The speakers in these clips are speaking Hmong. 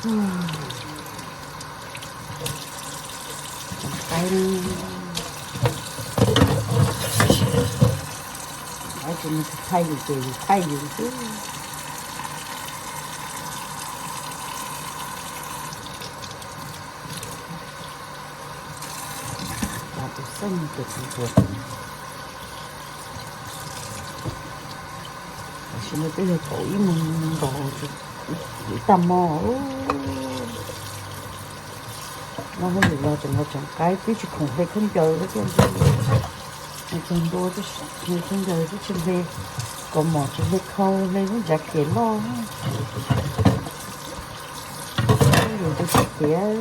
Tsoom qaib, qaib tsis muaj thaij yus ces yus thaij yus xwb. Tus xeej tus txuas, tam sim no twb yog kaum ib moos nkaus, ib tag hmo. Noj hauj lwm los tseem los tseem qaib, twb tsis khoom hle khaub ncaws thiab. Cog ntua hle khaub ncaws twb tsis hle, kaus mom tsis hle khau, hle lub ntsav kiam loj. Hauj lwm ntau tiag tiag.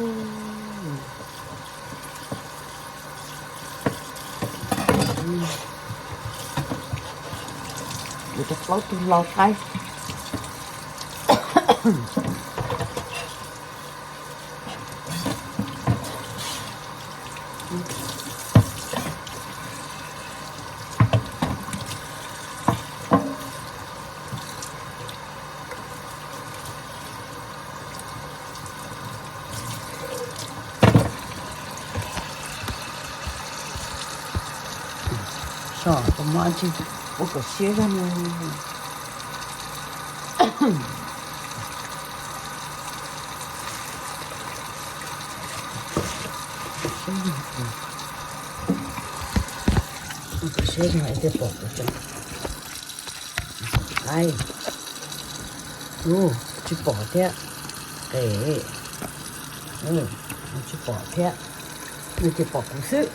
Yuav tau plaub tug lau qaib. Sov tus mov tsis ua kom siab zog no. Siab zog, siab zog es thiaj pom kuv tseem qaib. Ub, tsis pom thiab. Qe, tsis pom thiab. Nws ces pom kuv xwb.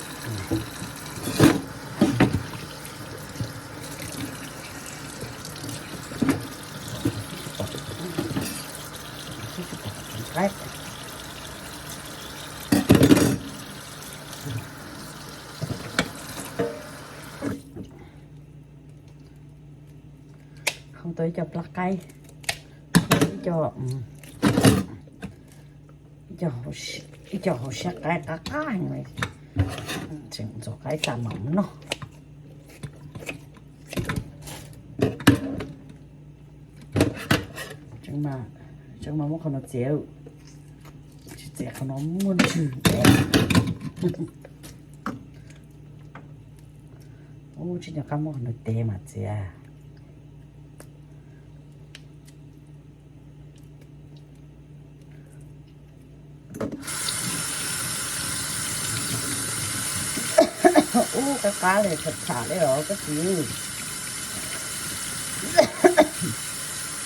Qaib. Hau tau ib co plab qaib, ib co, ib co hauv siab qaib qab qab heev li. Tseem ntxuav qaib tas mam noj. Tseem mas muab qhov no txiav, tsis txiav qhov no muaj ntswg. Ub, tsis nco qab muab qhov no txiav mas txiav. Ub, qab qab li, tham tham li os koj txiv.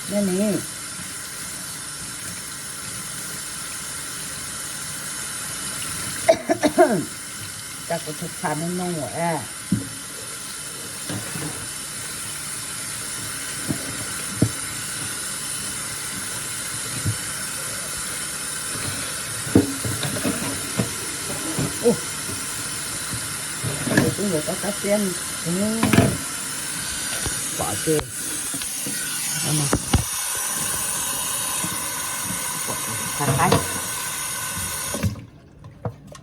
Nej ni, cas kuv tham tham no no as. Kuv twb yuav tau qab tiab, pom ces, pom qab,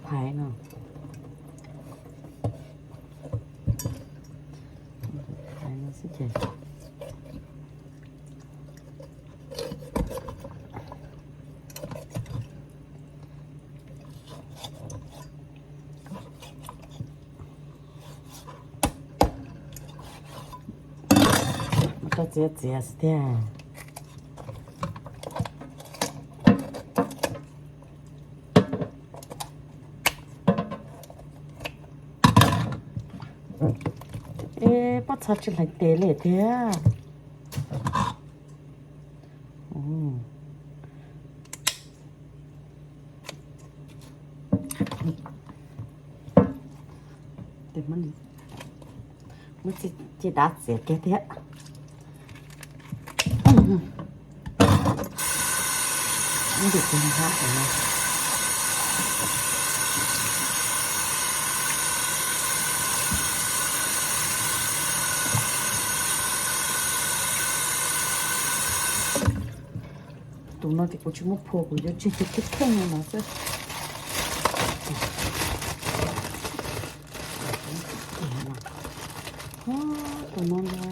phais no, phais no xwb ces. Muab rau txiav txiav xwb tiag. Eb, pob txha tsis hlais tes li tiag. Muab cej dab txiav kiag thiab. Muab dim tus hab no. Tus no ces kuv tsis muab phua, kuv yuav tseg tus kheej kheej no xwb. Tus no ntag.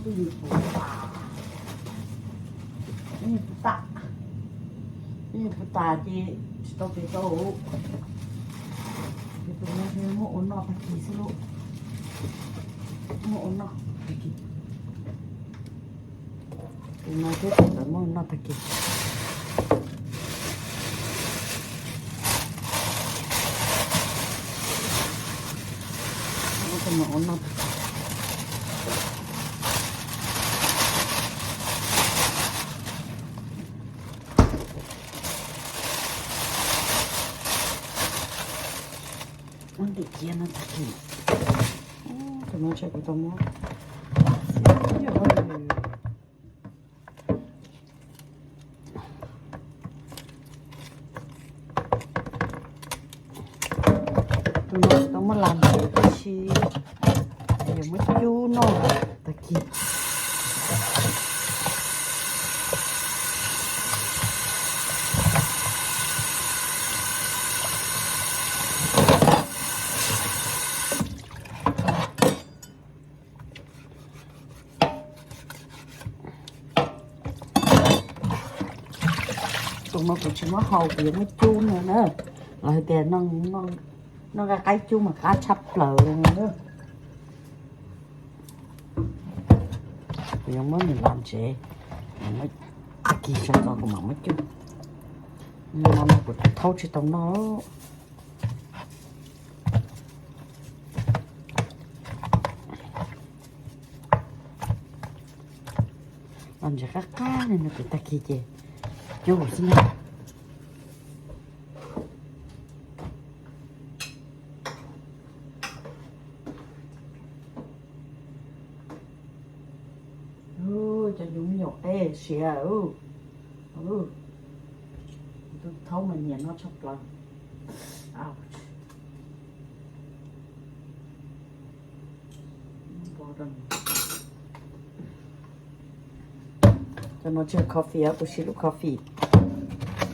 Ib nyuag puv tas, ib nyuag puv tas ces tsis tau pem tau. Ces tus no muab ua noj tag kis xwb lauj, muab ua noj tag kis. Tus no thiab tus ntawd muab ua noj tag kis. Muab tus no ua noj tag kis. Muab ntim cia no tag kis. Tus no ntshe kuv tau muab. Tus no tau muab las ntau tab sis yuav muab cub noj tag kis. Tus no kuv tsis muab hau, kuv yuav muab cub no na. Lawv hais tias noj nqaij qaib cub mas qab tshaj plaws li no. Kuv yuav muab nws las ntsev, muab tag kis tso tso kuv mam muab cub. Noj no kuv thaub tsis tau noj. Las ntsev qab qab li no kuv tag kis ces cub xwb na. Cov yus me nyuam qe siav, tus thaub mas nyiam noj tshaj plaws. Cov no tsis yog coffee, kuv siv lub coffee,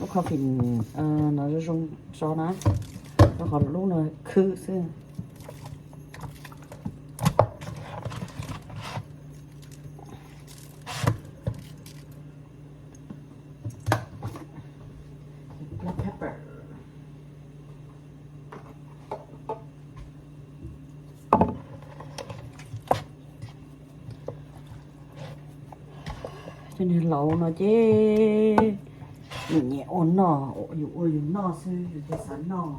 lub coffee no zoo zoo tso na, rau qhov lub no khwb xwb. Black pepper. Cov niag laus no ces nyiam ua noj, yus ua yus noj xwb yus thiaj xav noj.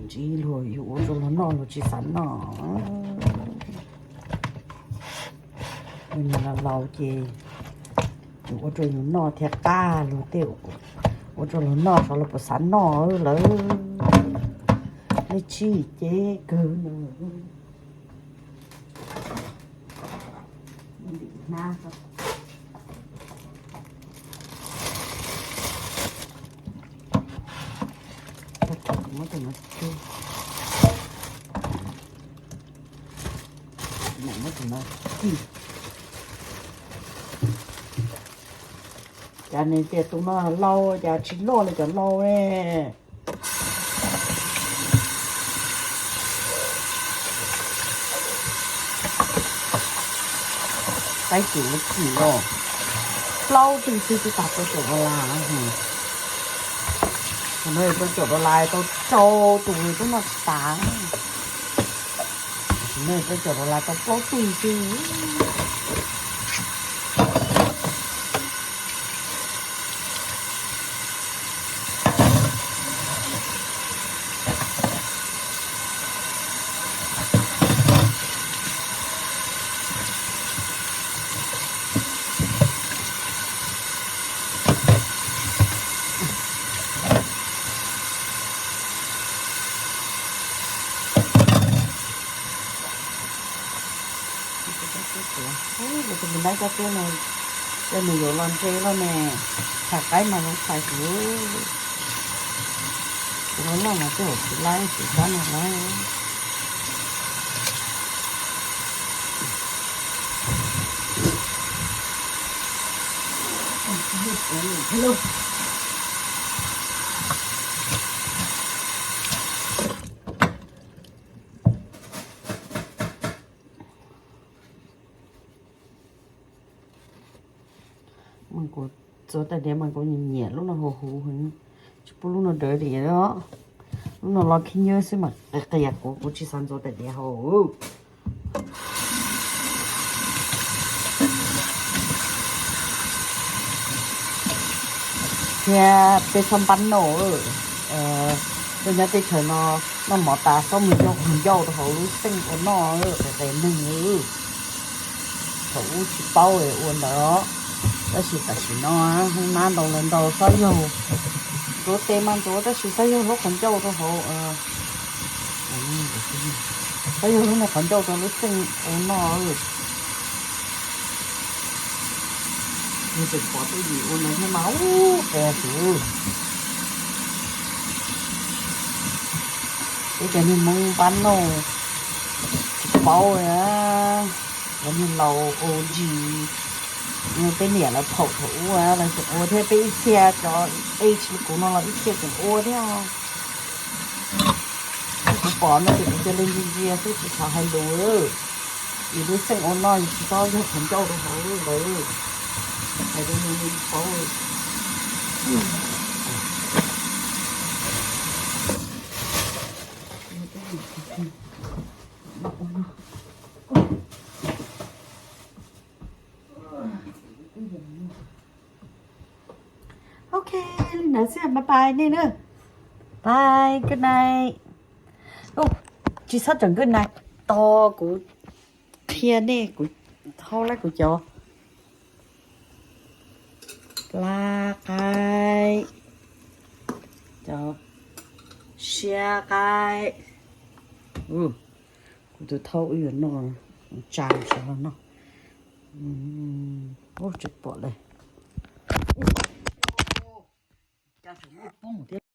Ntsis luag yus ua rau luag noj luag tsis xav noj. Yus niag laus laus ces yus ua rau yus noj thiaj qab, luag tej ua rau luag noj xyov luag puas xav noj lawm. Leej txiv ces kawg nkaus. Muab tus no cub, muab tus no cub. Cas nws tias tus no laus cas tsis loj li cov laus ne. Qaib cus lub cim los plaub twj xwb twb tag plaub caug dollar. Thaum no plaub caug dollar tau rau tus twb noj tsis tas. Thaum no plaub caug dollar tau plaub twj xwb. Tus me nab cov tiab no, coj nws yuav los ntse loj ne, tshais qaib mas zoo tshais kuv. Kuv los loj mas tej zaum tsis laib tsis sab no laib. Kuv ntxuav tais diav mas kuv nyiam nyiam lub no huv huv heev, tsis pub lub no dirty os. Lub no los khib nywb xwb mas qias qias, kuv kuv tsis xav ntxuav tais diav haus. Thiab peb txhob npab noj, tuaj nyob teb chaws no noj mov tas txhob mus yog qhov ncauj rau hauv lub xeej ua noj, qias qias neeg. Thaum ub tsis paub ua ntawd, tab sis tam sim no hoob nab ntau los ntau, txhob yog, ntxuav tes mas ntxuav tab sis txhob yog lub qhov ncauj rau hauv, txhob yog lub niag qhov ncauj rau lub xeej ua noj. Nws tseem pom tej yim ua ntawd thiab mas ub qias xwb. Peb cov niag Hmoob npab noj tsis paub, cov niag laus O G, peb niam lawv phaum thaum ub lawv tseem ua thiab, peb ib txhia cov age li kuv no los ib txhia tseem ua thiab. Kuv pom no ces kuv cia li ntsia ntsia xwb tsis xav hais lus. Yus lub xeej ua noj yus tsis txhob yog qhov ncauj rau hauv lawm. Hais rau nws paub. Ok, li ntawd xwb, bye bye nej na. Bye, good night. Tsis txhob tseem good night, tos kuv qhia nej, kuv thaub lab kuv cov plab qaib, cov siab qaib. Kuv tus thaub wb yuav noj, tsa sawv los noj. Ub, tsis pom lawm. Cas tseem muaj poob thiab.